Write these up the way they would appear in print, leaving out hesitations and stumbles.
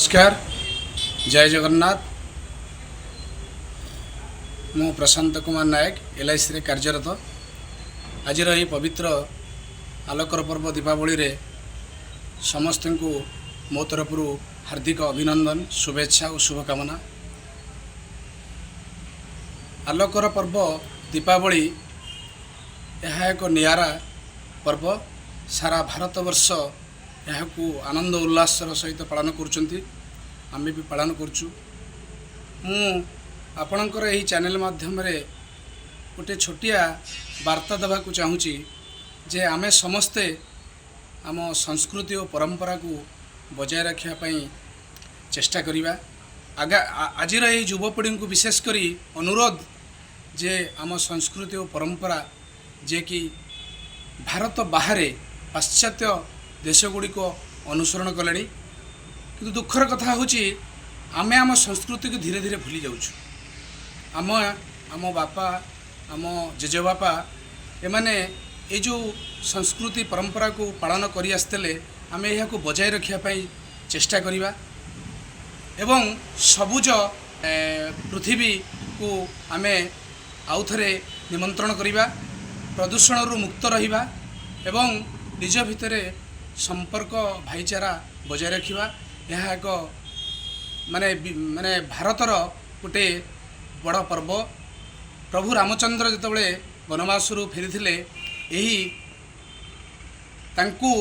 ନମସ୍କାର, ଜୟ ଜଗନ୍ନାଥ। ମୁଁ ପ୍ରଶାନ୍ତ କୁମାର ନାୟକ, ଏଲ୍ଆଇସିରେ କାର୍ଯ୍ୟରତ। ଆଜିର ଏହି ପବିତ୍ର ଆଲୋକର ପର୍ବ ଦୀପାବଳିରେ ସମସ୍ତଙ୍କୁ ମୋ ତରଫରୁ ହାର୍ଦ୍ଦିକ ଅଭିନନ୍ଦନ, ଶୁଭେଚ୍ଛା ଓ ଶୁଭକାମନା। ଆଲୋକର ପର୍ବ ଦୀପାବଳି, ଏହା ଏକ ନିଆରା ପର୍ବ। ସାରା ଭାରତବର୍ଷ ଏହାକୁ ଆନନ୍ଦ ଉଲ୍ଲାସର ସହିତ ପାଳନ କରୁଛନ୍ତି। ଆମେ ବି ପାଳନ କରୁଛୁ। ମୁଁ ଆପଣଙ୍କର ଏହି ଚ୍ୟାନେଲ୍ ମାଧ୍ୟମରେ ଗୋଟେ ଛୋଟିଆ ବାର୍ତ୍ତା ଦେବାକୁ ଚାହୁଁଛି ଯେ ଆମେ ସମସ୍ତେ ଆମ ସଂସ୍କୃତି ଓ ପରମ୍ପରାକୁ ବଜାୟ ରଖିବା ପାଇଁ ଚେଷ୍ଟା କରିବା। ଆଜିର ଏହି ଯୁବପିଢ଼ିଙ୍କୁ ବିଶେଷ କରି ଅନୁରୋଧ ଯେ ଆମ ସଂସ୍କୃତି ଓ ପରମ୍ପରା, ଯିଏକି ଭାରତ ବାହାରେ ପାଶ୍ଚାତ୍ୟ ଦେଶଗୁଡ଼ିକ ଅନୁସରଣ କଲେଣି, କିନ୍ତୁ ଦୁଃଖର କଥା ହେଉଛି ଆମେ ଆମ ସଂସ୍କୃତିକୁ ଧୀରେ ଧୀରେ ଭୁଲି ଯାଉଛୁ। ଆମ ବାପା, ଆମ ଜେଜେବାପା, ଏମାନେ ଏଇ ଯେଉଁ ସଂସ୍କୃତି ପରମ୍ପରାକୁ ପାଳନ କରି ଆସିଥିଲେ, ଆମେ ଏହାକୁ ବଜାୟ ରଖିବା ପାଇଁ ଚେଷ୍ଟା କରିବା ଏବଂ ସବୁଜ ପୃଥିବୀକୁ ଆମେ ଆଉଥରେ ନିମନ୍ତ୍ରଣ କରିବା, ପ୍ରଦୂଷଣରୁ ମୁକ୍ତ ରହିବା ଏବଂ ନିଜ ଭିତରେ ସମ୍ପର୍କ, ଭାଇଚାରା ବଜାୟ ରଖିବା। ଏହା ଏକ ମାନେ ଭାରତର ଗୋଟେ ବଡ଼ ପର୍ବ। ପ୍ରଭୁ ରାମଚନ୍ଦ୍ର ଯେତେବେଳେ ବନବାସରୁ ଫେରିଥିଲେ, ଏହି ତାଙ୍କୁ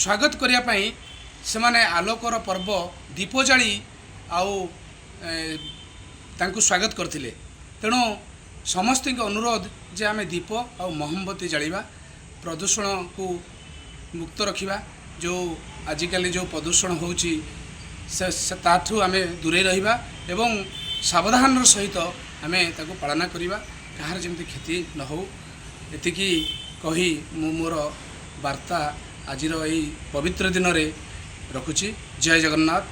ସ୍ୱାଗତ କରିବା ପାଇଁ ସେମାନେ ଆଲୋକର ପର୍ବ ଦୀପ ଜାଳି ଆଉ ତାଙ୍କୁ ସ୍ୱାଗତ କରିଥିଲେ। ତେଣୁ ସମସ୍ତଙ୍କୁ ଅନୁରୋଧ ଯେ ଆମେ ଦୀପ ଆଉ ମହମବତୀ ଜାଳିବା, ପ୍ରଦୂଷଣକୁ ମୁକ୍ତ ରଖିବା। ଯେଉଁ ଆଜିକାଲି ଯେଉଁ ପ୍ରଦୂଷଣ ହେଉଛି, ସେ ତାଠୁ ଆମେ ଦୂରେଇ ରହିବା ଏବଂ ସାବଧାନର ସହିତ ଆମେ ତାକୁ ପାଳନ କରିବା, କାହାର ଯେମିତି କ୍ଷତି ନ ହେଉ। ଏତିକି କହି ମୁଁ ମୋର ବାର୍ତ୍ତା ଆଜିର ଏଇ ପବିତ୍ର ଦିନରେ ରଖୁଛି। ଜୟ ଜଗନ୍ନାଥ,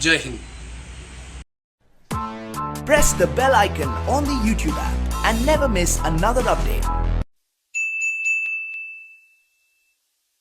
ଜୟ Hind. Press the bell icon on the YouTube app and never miss another update.